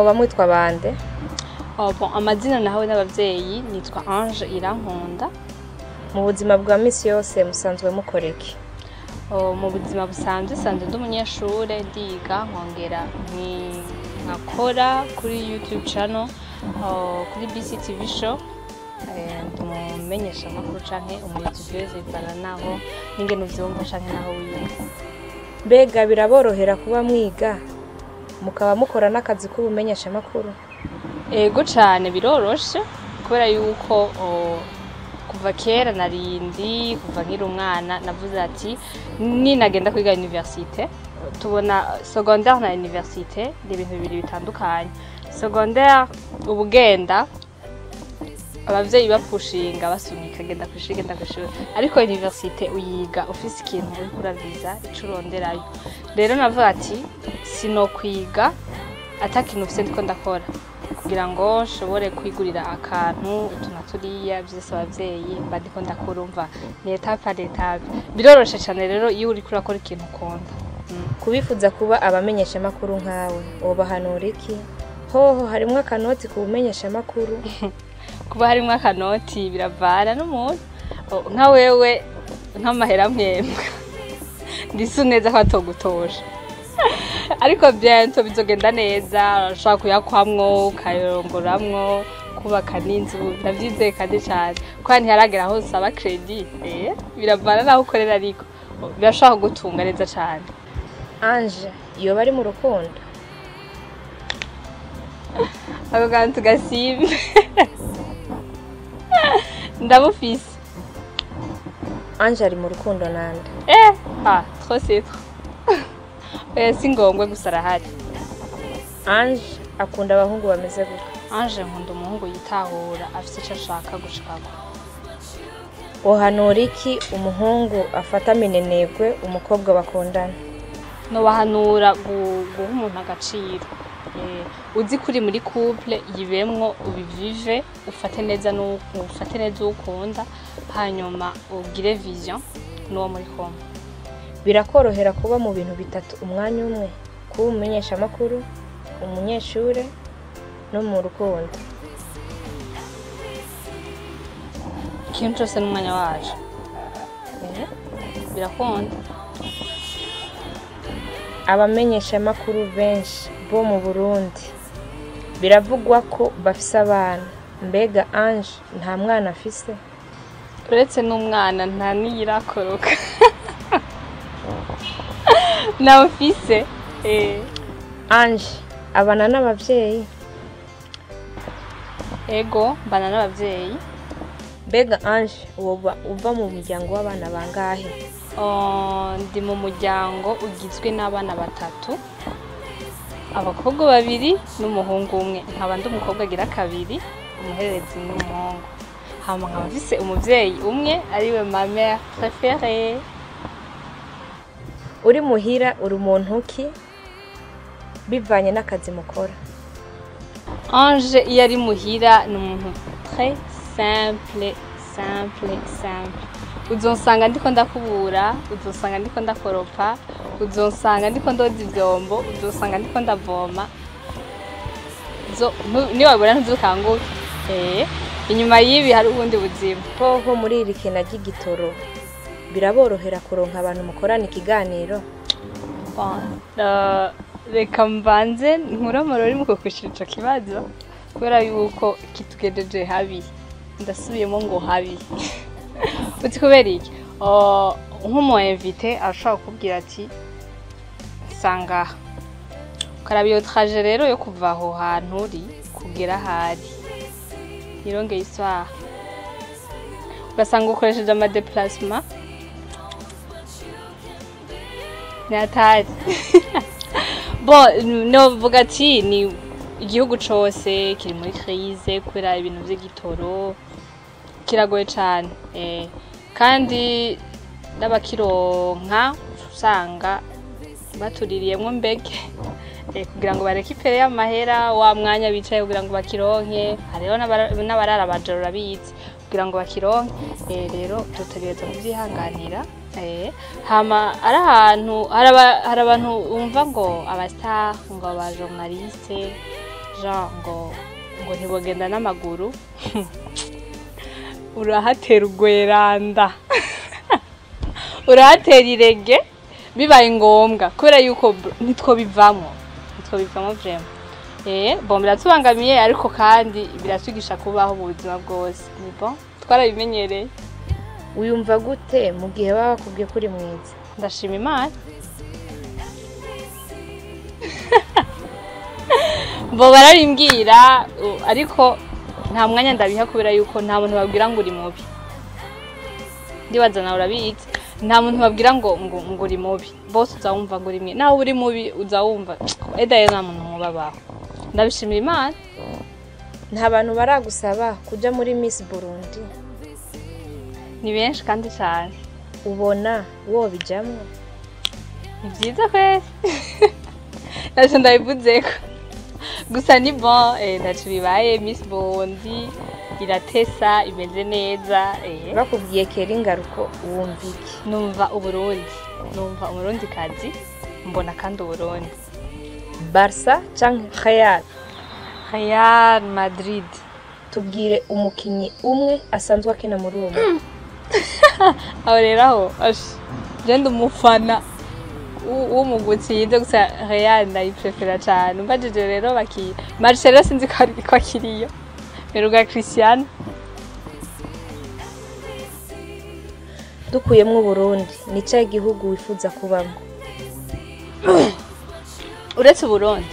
Mwoba mwitwa bande? Oh, bon, amazina nahawe n'abavyeyi nitwa Ange Irankunda. Mu buzima bwa misi yose musanzwe mukora iki? Oh, mu buzima busanzwe sanzwe ndi umunyeshure, ndiga nkongera nkakora kuri YouTube channel, oh, kuri BCTV show. Ndi umumenyeshamakuru canke umu-youtubeuse bivana naho n'ingene uvyumva canke naho wiga. Mbega biraborohera kuba mwiga mukaba mukora n'akazi k'ubumenyeshamakuru? Ego cane, biroroshe kubera yuko kuva kera narindi, kuva nkiri umwana navuze ati ninagenda kwiga université. Tubona secondaire na université ni ibintu bibiri bitandukanye. Secondaire ubugenda abavyeyi bapushinga basunika genda kw'ishure, genda kw'ishure, ariko université uyiga ufise ikintu uriko uraviza, ico uronderayo. Rero navuga ati sinokwiga ata kintu mfise ndiko ndakora kugira ngo nshobore kwigurira akantu utu na turiya vyose abavyeyi mba ndiko ndakora. Umva, ni étape par étape, biroroshe cane rero iyo uriko urakora ikintu ukunda. Kubifuza kuba abamenyeshamakuru nkawe wobahanura iki? Hoho harimwo akanoti ku bumenyeshamakuru? Kuba harimwo akanoti biravana n'umuntu. Nka wewe nk'amahera mwembwa ndisi neza ko atogutosha, ariko bientôt bizogenda neza, urashobora kuyakwamwo ukayorongoramwo kubaka n'inzu, ndavyizeye kandi cane kuko ntiharagera aho usaba crédit. Biravana n'aho ukorera, ariko birashobora kugutunga neza cane. Ange yoba ari mu rukundo? Ako kantu gasimbe ndamufise. Ange ari mu rukundo nande? Ah, trop c'est trop. Oya, si ngombwa, gusa arahari. Ange akunda abahungu bameze gute? Ange nkunda umuhungu yitahura, afise ico ashaka gushikako. Wohanura iki umuhungu afata minenegwe umukobwa bakundana? Nobahanura guha umuntu agaciro. Uzi ko uri muri couple, yibemwo, ubivive, ufate neza ufate neza uwo ukunda, hanyuma ugire vision n'uwo muri kumwe. Birakorohera kuba mu bintu bitatu umwanya umwe, kuba umumenyeshamakuru, umunyeshure no mu rukundo? Ikintu cose n'umwanya waco. Birakunda. Abamenyeshamakuru benshi bo mu Burundi biravugwa ko bafise abana, mbega Ange nta mwana afise? Uretse n'umwana nta niyirakoroka nawe mfise. Ange abana n'abavyeyi? Ego, mbana n'abavyeyi. Mbega Ange woba uva mu muryango w'abana bangahe? Oh, ndi mu muryango ugizwe n'abana batatu, abakobwa babiri n'umuhungu umwe, nkaba ndi umukobwa agira kabiri, umuhererezi n'umuhungu, hama nkaba mfise umuvyeyi umwe ariwe ma mère préférée. Uri muhira uri umuntu ki bivanye n'akazi mukora? Ange iyo ari muhira ni umuntu très simple, simple, simple. Uzonsanga ndiko ndakubura, uzonsanga ndiko ndakoropa, uzonsanga ndiko ndoza ivyombo, uzonsanga ndiko ndavoma. Niwabibona ntuzukanguke. Inyuma y'ibi hari ubundi buzima. Hoho muri iri kena ry'igitoro biraborohera kuronka abantu mukorana ikiganiro? Bon, reka mbanze nkure amarori mu kukwishura ico kibazo kubera yuko kitugejeje habi. Ndasubiyemo ngo habi. Uzi kubera iki? Nk'umu invité arashobora kukubwira ati sanga aha, ukaraba iyo trajet rero yo kuva aho hantu uri kugera ahari ntirongeye isaha, ugasanga ukoresheje ama déplacement ni hatari. Bon, novuga ati ni igihugu cose kiri muri crise kubera ibintu vy'igitoro kiragoye cane, kandi n'abakironka usanga batuririyemwo mbege kugira ngo barekipere y'amahera wa mwanya bicaye kugira ngo bakironke. Hariho n'abarara bajoro, urabizi, kugira ngo bakironke. Rero dutegerezwa kuvyihanganira. Hama ari ahantu hari abantu wumva ngo aba star, ngo aba journaliste. Jean ngo ngo ntibogenda n'amaguru urahatera ugweranda urahatera irege bibaye ngombwa kubera yuko nitwo bivamo vraiment. Bon biratubangamiye ariko kandi biratwigisha kubaho mu buzima bwose. Ni bon twarabimenyereye. Wiyumva gute mu gihe baba bakubwiye kuri mwiza? Ndashima Imana. Bo barabimbwira ariko nta mwanya ndabiha kubera yuko nta muntu babwira ngo uri mubi. Ndibaza nawe urabizi. Nta muntu babwira ngo ngo uri mubi. Bose uzawumva ngo uri mwiza. Nawe uri mubi uzawumva. Eda nta muntu mubabaho. Ndabishimira Imana. Nta bantu baragusaba kuja muri Miss Burundi? Ni benshi kandi cyane. Ubona wobijamwo? Ni byiza kwese. Ntacyo ndabivuzeko. Gusa ni bon, ntacyo bibaye. Miss Burundi iratesa, imeze neza. Bakubwiye kera ingaruko wumva iki? Numva Uburundi. Numva Umurundi kazi, mbona kandi Uburundi. Barca canke Real? Real Madrid. Tubwire umukinyi umwe asanzwe akina muri uwo mugwi. Aho rero aho je ndi umufana w'umugwi utsinze, gusa Real ndayiprefera cane. Umbajije rero baki Marcelo sinzi ko akiriyo. Meruga Cristiano. Dukuyemwo Burundi, ni cahe gihugu wifuza kubamwo? Uretse Burundi.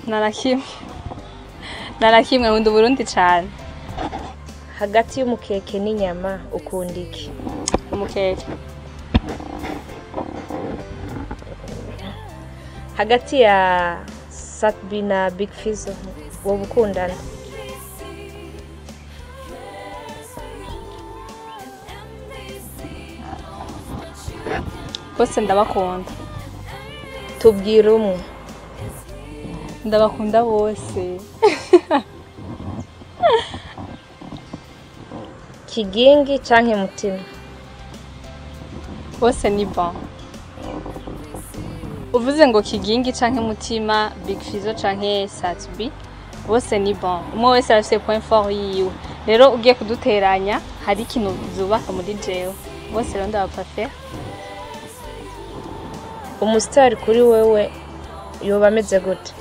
Nta na kimwe, nkunda Uburundi cane. Hagati y'umukeke n'inyama ukunda iki? Umukeke. Hagati ya Sat-B na Big Fizzo woba ukundana? Bose ndabakunda. Tubwire umwe. Ndabakunda bose. Kigingi canke Mutima? Bose ni bon. Uvuze ngo Kigingi canke Mutima, Big Fizzo canke Sat-B, bose ni bon. Umwe wese arafise point fort yiwe. Rero ugiye kuduteranya hari ikintu zubaka muri jewe. Bose rero ndabaprefera. Umusitari kuri wewe yoba ameze gute?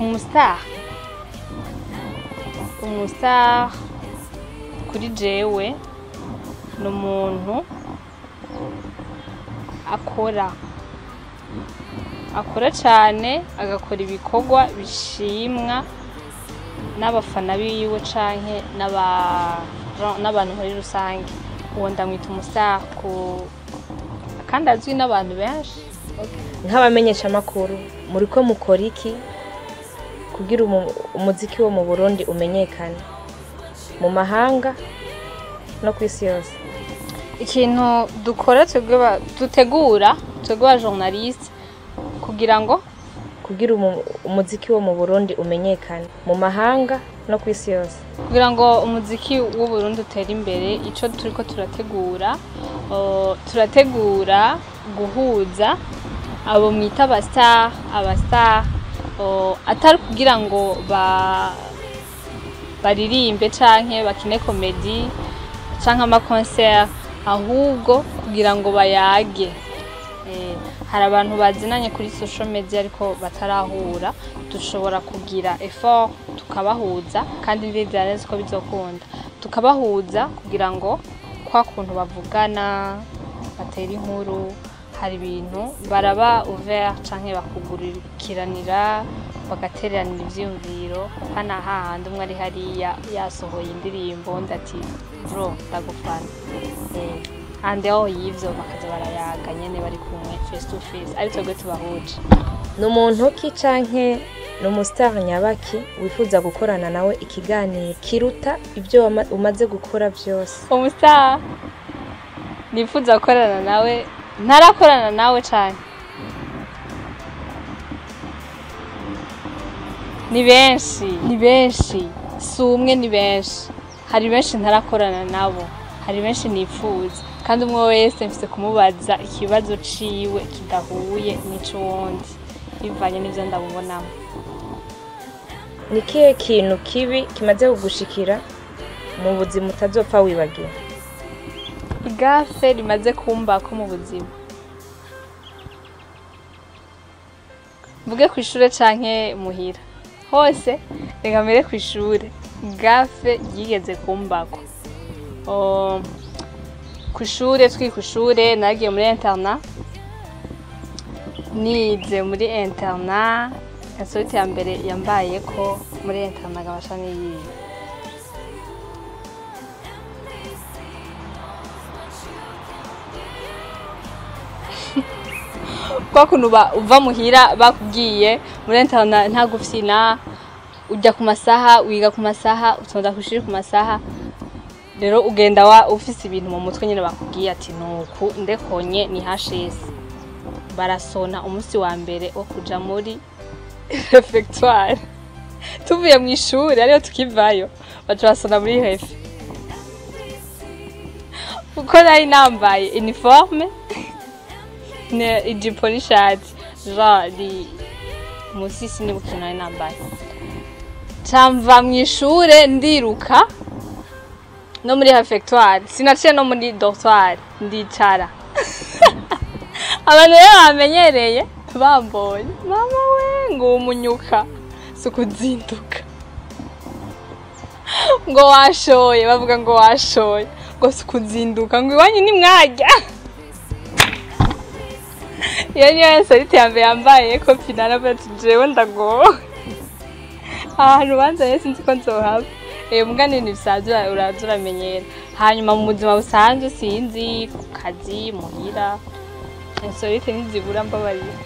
Umustar kuri jewe ni umuntu akora cane, agakora ibikorwa bishimwa n'abafana biwe canke n'abantu muri rusange. Uwo ndamwita umustar ku kandi azwi n'abantu benshi. Nk'abamenyeshamakuru muriko mukora iki kugira umuziki wo mu Burundi umenyekane mu mahanga no kw'isi yose? Ikintu dukora twebwe dutegura twebwe ba journaliste kugira ngo kugira umuziki wo mu Burundi umenyekane mu mahanga no kw'isi yose. Kugira ngo umuziki w'u Burundi utere imbere, ico turiko turategura, turategura guhuza abo mwita aba star, atari kugira ngo baririmbe canke bakine comédie canke ama concert, ahubwo kugira ngo bayage. Hari abantu bazinanye kuri social media ariko batarahura. Dushobora kugira effort tukabahuza, kandi ndizera neza ko bizokunda, tukabahuza kugira ngo kwa kuntu bavugana batera inkuru, hari ibintu baraba ouvert canke bakugurikiranira, bagatereranira ivyiyumviro. Hana hahandi umwe ari hariya yasohoye indirimbo, undi ati: "Bro, ndagufana." Ande aho y'ivyo bakaza barayaga nyene bari kumwe face to face, ari twebwe tubahuje. Ni umuntu ki canke ni umustar nyabaki wifuza gukorana nawe ikiganiro kiruta ibyo umaze gukora byose? Umustar nifuza gukorana nawe ntarakorana nawe cane ni benshi, ni benshi, si umwe, ni benshi. Hari benshi ntarakorana nabo, hari benshi nifuza. Kandi umwe wese mfise kumubaza ikibazo ciwe kidahuye n'ic'uwundi, bivanye n'ivyo ndamubonamo. Ni kihe kintu kibi kimaze kugushikira mu buzima utazopfa wibagiwe? Igafe rimaze kumbako mu buzima, mvuge kw'ishure canke muhira hose, reka mbere kw'ishure. Gafe ryigeze kumbako kw'ishure, turi kw'ishure, nagiye muri internat, nize muri internat. Insolite ya mbere yambayeko muri internat gabasha niyihe? Kwa kuntu uva muhira bakubwiye muri internat nta gufyina, ujya ku masaha, wiga ku masaha, utonda kw'ishuri ku masaha. Rero ugenda wa ufise ibintu mu mutwe nyene bakubwiye ati nuku ndekonye ni hashese. Barasona umunsi wa mbere wo kuja muri réfectoire, tuvuye mu ishuri ariyo tukivayo, baca basona muri réf. Uko nari nambaye uniforme ne ijipo n'ishati, genre musi sinibuka ikintu nari nambaye, camva mw'ishure ndiruka no muri réfectoire, sinaciye no muri dortoir, ndicara. Abantu rero bamenyereye bambonye, mama we, ngo umunyuka si ukuzinduka, ngo washoye, bavuga ngo washoye, ngo si ukuzinduka, ngo iwanyu ntimwarya. Iyo niyo insolite ya mbere yambaye ko finale ati jewe ndagowe, ahantu banzanye sinzi ko nzohava. Muga n'ibintu bisanzwe, uraza uramenyera. Hanyuma mu buzima busanzwe, sinzi, ku kazi, muhira, insolite ntizibura, mbabarira.